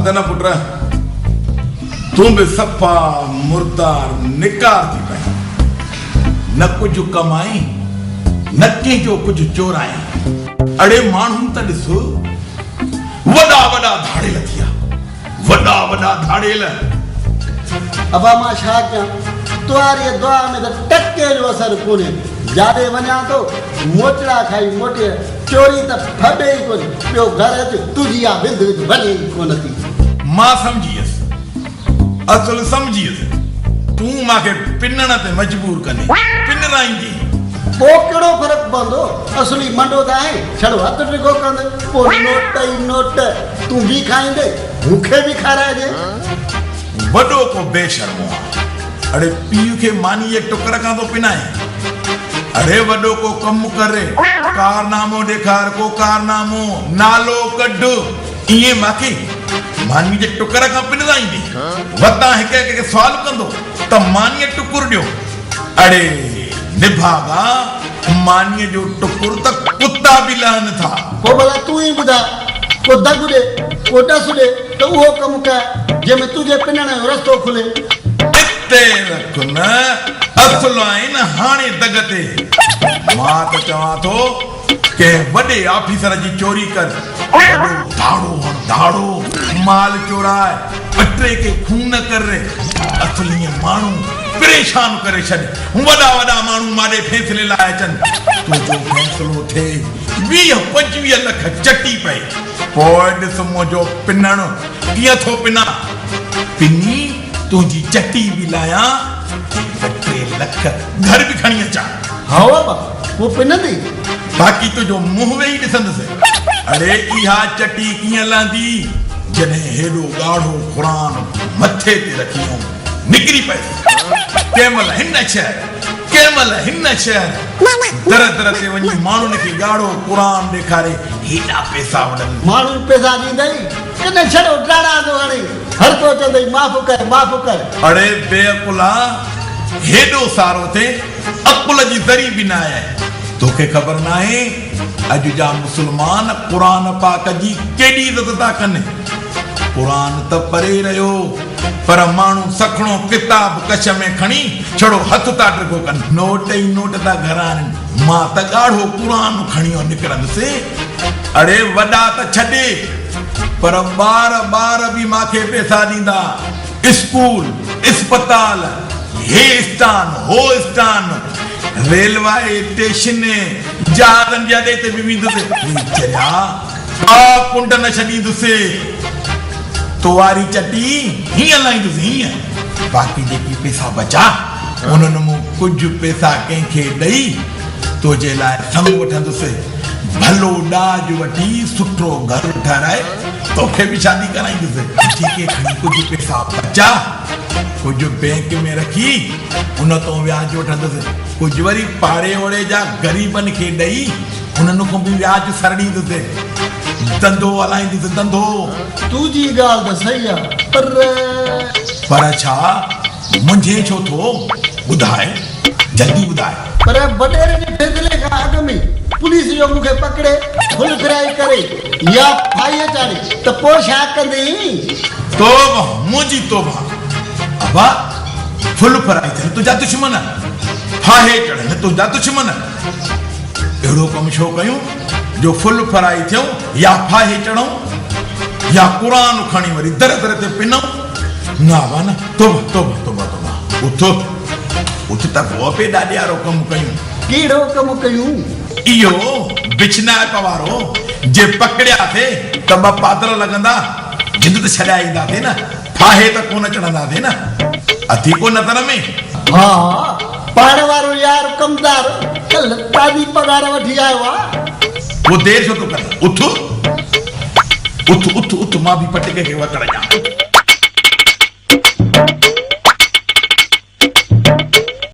مدن پٽ، تون به صفا مردار نڪار ٿي پئين. نه ڪجهه ڪمائين، نه ڪنهن جو ڪجهه چورائين. اڙي ماڻهن ته ڏس، وڏا وڏا ڌاڙيل ٿيا، وڏا وڏا ڌاڙيل. ابا مان ڇا ڪيان، توهاريء دعا ۾ ته ٽڪي جو اثر ڪونهي. جاڏي وڃان ٿو، موچڙا کائي موٽي چوري ته ڦٻي ئي ڪونه، ٻيو گهر اچ، تنهنجي اها وڌ وڌ وڃي ئي ڪونه ٿي. مان سمجهي ويس، اصل سمجهي ويس، تون مان کي پنڻ تي مجبور ڪندين، پنرائيندين. پوء ڪهڙو فرق پوندو، اصلي منڊو ته آهين، ڇڙو هٿ ڊگهو ڪندين، پوء نوٽ ئي نوٽ، تون به کائيندين، مون کي به کارائجين. وڏو ڪو بي شرمو آ. اڙي پيء کي ماني جي ٽڪر کان ٿو پنائين. اڙي وڏو ڪو ڪم ڪر، ڪارنامو ڏيکار، ڪو ڪارنامو، نالو ڪڍ. ائين ماکي ماني جي ٽڪر کان پنرائيندين. وتان هڪ هڪ کي سوال ڪندو ته مانيء ٽڪر ڏيو. اڙي نڀاڳا، مانيء جو ٽڪر ته ڪتا به لهن ٿا. پوء ڀلا تون ئي ٻڌاء، ڪو دڳ ڏي، ڪو ڏس ڏي ته اهو ڪم ڪر، جنهن ۾ تنهنجي پنڻ جو رستو کلي. اتي رک نه، اصل آهين نه هاڻي دڳ تي. مان ته چوان ٿو ڪنهن وڏي آفيسر جي چوري ڪر، وڏو ڌاڙو هڻ ڌاڙو، مال چوراء، ٻه ٽي ڪي خون ڪر، اصل ائين ماڻهو پريشان ڪري ڇڏ، وڏا وڏا ماڻهو ماڏي فيصلي لاء اچن، تنهنجو فيصلو ٿئي 20 25 لک چٽي پئي، پوء ڏس منهنجو پنڻ ڪيئن ٿو پنان، پني تنهنجي چٽي به لاهيان ۽ ٻه ٽي لک گهر به کڻي اچان. هائو ابا، پوء پنندين؟ باقي تنهنجو منهن ويهي ڏسندس. اڙي اها چٽي ڪيئن لهندي، جڏهن هيڏو ڳاڙهو قرآن مٿي تي رکي آئون نڪري پيس. ڪنهن مهل هن شهر، ڪنهن مهل هن شهر، در در تي وڃي ماڻهن کي ڳاڙهو قرآن ڏيکاري هيڏا پئسا وٺندس. ماڻهو پئسا ڏيندئي، ڪڏهن ڇڙو ڊاڙا ٿو هڻي، هر ڪو چوندئي معاف ڪر، معاف ڪر. اڙي بي عقلا، هيڏو سارو ٿئين، عقل جي ذري به ناهي. توکي خبر ناهي اڄ جا مسلمان قرآن پاڪ جي ڪيڏي عزت ٿا ڪن. قرآن ته پري رهيو پر ماڻهو سکڻو ڪتاب ڪڇ ۾ کڻي ڇڙو هٿ ٿا ڊگهو ڪن. نوٽ ئي نوٽ ٿا گهر آڻين. مان ته ڳاڙهو قرآن کڻي نڪرندس. اڙي وڏا ته ڇڏي پر ٻار ٻار به مانکي پئسا ڏيندا. اسڪول، اسپتال، هي اسٽان، هو اسٽان، ريلوائي ٽيشن، جهازن جي اڏي تي به ويندس. هي چريا، ڪا ڪنڊ نه ڇڏيندس. تو واري چٽي هيئن لائيندس هيئن. باقي جيڪي پئسا بچا، انهن مون ڪجهه پئسا ڪنهن کي ڏئي تو جي لاء سڱ وٺندس. ڀلو ڏاج وٺي سٺو گهر ٺهرائي توکي به شادي ڪرائيندس. جيڪي کڻي ڪجهه پئسا بچا، ڪجهه بئنڪ ۾ رکي ان تون وياج وٺندس، ڪجهه وري پاڙي اوڙي جا غريبن کي ڏئي انهن کان به وياج سرڙيندس. ڌنڌو هلائيندس ڌنڌو. تنهنجي ڳالهه ته صحيح آ پر. پر ڇا؟ منجهين ڇو ٿو؟ ٻڌاء، جلدي ٻڌاء. پر وڏيري جي فيصلي کان اڳ ۾ پوليس جو مون کي پڪڙي فل فرائي ڪري يا ڦاهيء چاڙهي ته پوء ڇا ڪندين؟ توبه منهنجي توبه! ابا فل فرائي ٿين تنهنجا دشمن، ڦاهي چڙهن تنهنجا دشمن. اهڙو ڪم ڇو ڪيون جو فل فرائي ٿيون يا ڦاهي چڙهون يا قرآن کڻي وري در در تي پنون. نه ابا نه، توبه توبه توبه توبه. اٿ اٿ ته گوء پي ڏاڏيارو ڪم ڪيون. ڪهڙو ڪم ڪيون؟ اهو بڇنائپ وارو جي پڪڙياسي ته ٻه پادر لڳندا، جند ته ڇڏائي اينداسي نه، ڦاهي ته ڪونه چڙهنداسي نه. اٿي ڪو نظر ۾؟ ها، پاڻ وارو يار ڪمدار ڪلهه تازي پگهار وٺي آيو آ. پوء دير ڇو ٿو ڪرين؟ اٿ، اٿ، اٿ، اٿ، مان به پٽڪي کي وڪڙ ڏيان.